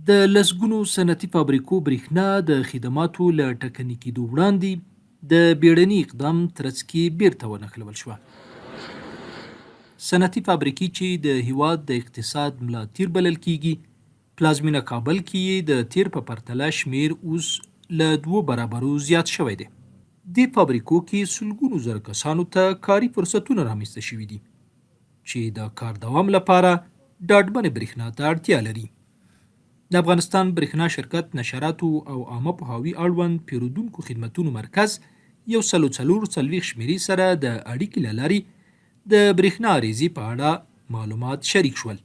د لسګونو صنعتي فابریکو برېښنا د خدماتو له ټکني کېدو وړاندې د بیړني اقدام ترڅ کې بیرته ونښلول شوه. صنعتي فابریکې چې د هیواد د اقتصاد ملا تیر بلل کیږي، پلازمینه کابل کې یې د تیر په پرتله شمیر اوس له دوو برابرو زیات شوی دی. دې فابریکو کې سلګونو زره کسانو ته کاري فرصتونه رامنځته شوي دي چې د کار دوام لپاره ډاډمنې برېښنا ته اړتیا لري. د افغانستان برېښنا شرکت نشراتو او عامه پوهاوي اړوند پېرودونکو خدمتونو مرکز 144 شمېرې سره د اړیکې له لارې د برېښنا عریضې په اړه معلومات شریک شول.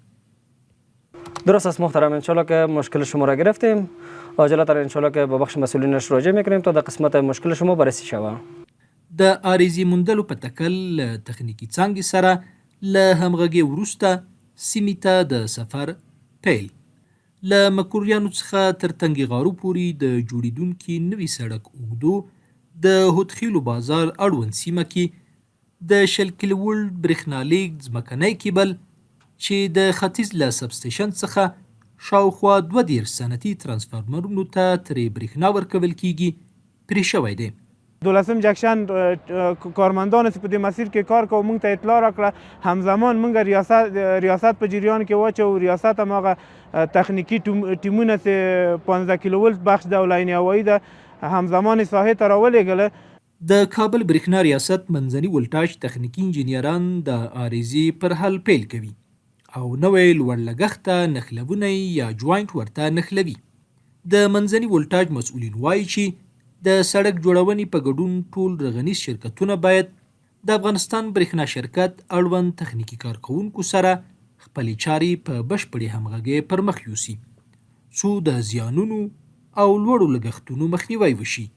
درست است محترم، انشالله که مشکل شما را گرفتیم، عاجلتر انشالله که با بخش مسئولینش راجع میکنیم تا در قسمت مشکل شما بررسی شود. د عریضې موندلو په تکل له تخنیکي څانګې سره له همغږۍ وروسته سیمې ته د سفر پیل. له مکروریانو څخه تر تنګي غارو پورې د جوړېدونکي نوي سړک اوږدو د هوتخېلو بازار اړوند سیمه کې د 20 کیلوولټ برېښنا لېږد ځمکنی کیبل چې د ختیځ له سبستېشن څخه شاوخوا 32 صنعتي ترانسفارمرونو ته ترې برېښنا ورکول کېږي، پرې شوی دی. دولسم جکشن کارمندانو چې په دې مسیر کې کار کوو، موږ ته اطلاع راکړه. همزمان موږ ریاست په جریان کې واچو. ریاست هم هغه تخنیکي ټیمونه چې 15 کیلو ولت بخش ده او لاین هوایي ده، همزمان ساحې ته راولېږله. د کابل برېښنا ریاست منځني ولټاژ تخنیکي انجنیران د عارضې پر حل پیل کوي او نوی لوړ لګښته نښلونی یا جواینټ ورته نښلوي. د منځني ولټاژ مسؤلین وايي چې د سړک جوړونې په ګډون ټول رغنیز شرکتونه باید د افغانستان برېښنا شرکت اړوند تخنیکي کارکوونکو سره خپلې چارې په بشپړې همغږۍ پر مخ یوسي، څو د زیانونو او لوړو لګښتونو مخنیوی وشي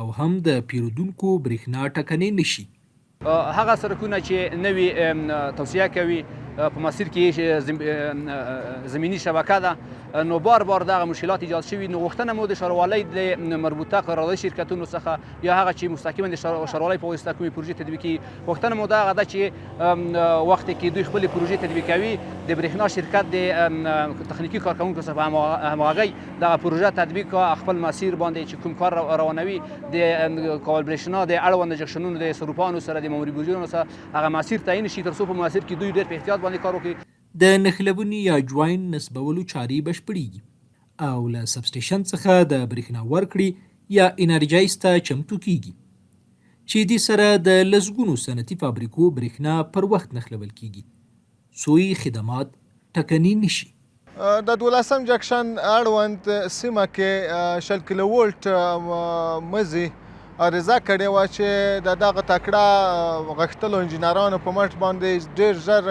او هم د پیرودونکو برېښنا ټکنۍ نه شي. هغه سرکونه چې نوي توصیه کوي، په مسیر کې زمینی شبکه ده، نو بار بار دغه مشکلات ایجاد شوي. نو غوښتنه مو د ښاروالۍ د مربوطه قراردادي شرکتونو څخه یا هغه چې مستقیما د ښاروالۍ په واسطه کومې پروژې تطبیقوي، غوښتنه مو دغه ده چې وخت کې دوی خپلې پروژې تطبیقوي، د برېښنا شرکت د تخنیکي کارکوونکو څخه په همغږۍ دغه پروژه تطبیق، خپل مسیر باندې چې کوم کار روانوي، د کابل برېښنا د اړوند جکشنونو د سروپانو سره، د ماموري برجونو سره هغه مسیر تعین شي، تر څو په مسیر کې دوی ډېر په احتیاط باندې کار وکړي. د نښلونې یا جواین نصبولو چارې بشپړېږي او له سبسټېشن څخه د برېښنا ورکړې یا انرجایز ته چمتو کېږي، چې دې سره د لسګونو صنعتي فابریکو برېښنا پر وخت نښلول کېږي، څو یې خدمات ټکني نه شي. د دولسم جکشن اړوند سیمه کې 20 کیلو ولټ مزي عارضه کړې وه چې د دغه تکړه غښتلو انجینرانو په مټ باندې ډېر ژر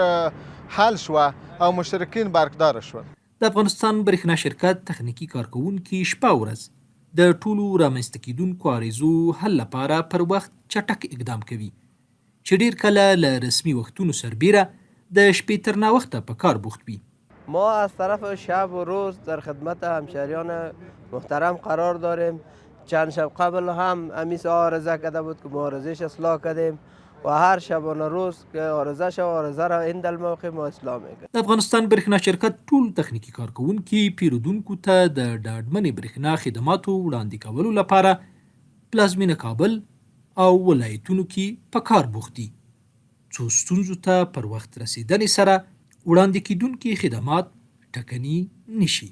حل شوه او مشترکین برقدار شول. د افغانستان برېښنا شرکت تخنیکي کارکوونکي شپه او ورځ د ټولو رامنځته کېدونکو عارضو حل لپاره پر وخت چټک اقدام کوي، چې ډېر کله له رسمي وختونو سربېره د شپې تر ناوخته په کار بوخت وي. ما از طرف شب و روز در خدمت همشهریان محترم قرار داریم. چند شب قبل هم امی عارضه کرده بود که ما عارضه‌اش اصلاح کردیم و هر شبانه روز که عارضه شو، عارضه را عند الموقع ما اصلاح میکنیم. د افغانستان برېښنا شرکت ټول تخنیکي کارکوونکي پیرودونکو ته د ډاډمنې برېښنا خدماتو وړاندې کولو لپاره پلازمینه کابل او ولایتونو کې په کار بوخت دي، څو ستونزو ته پر وخت رسېدنې سره وړاندې کېدونکي خدمات ټکني نه شي.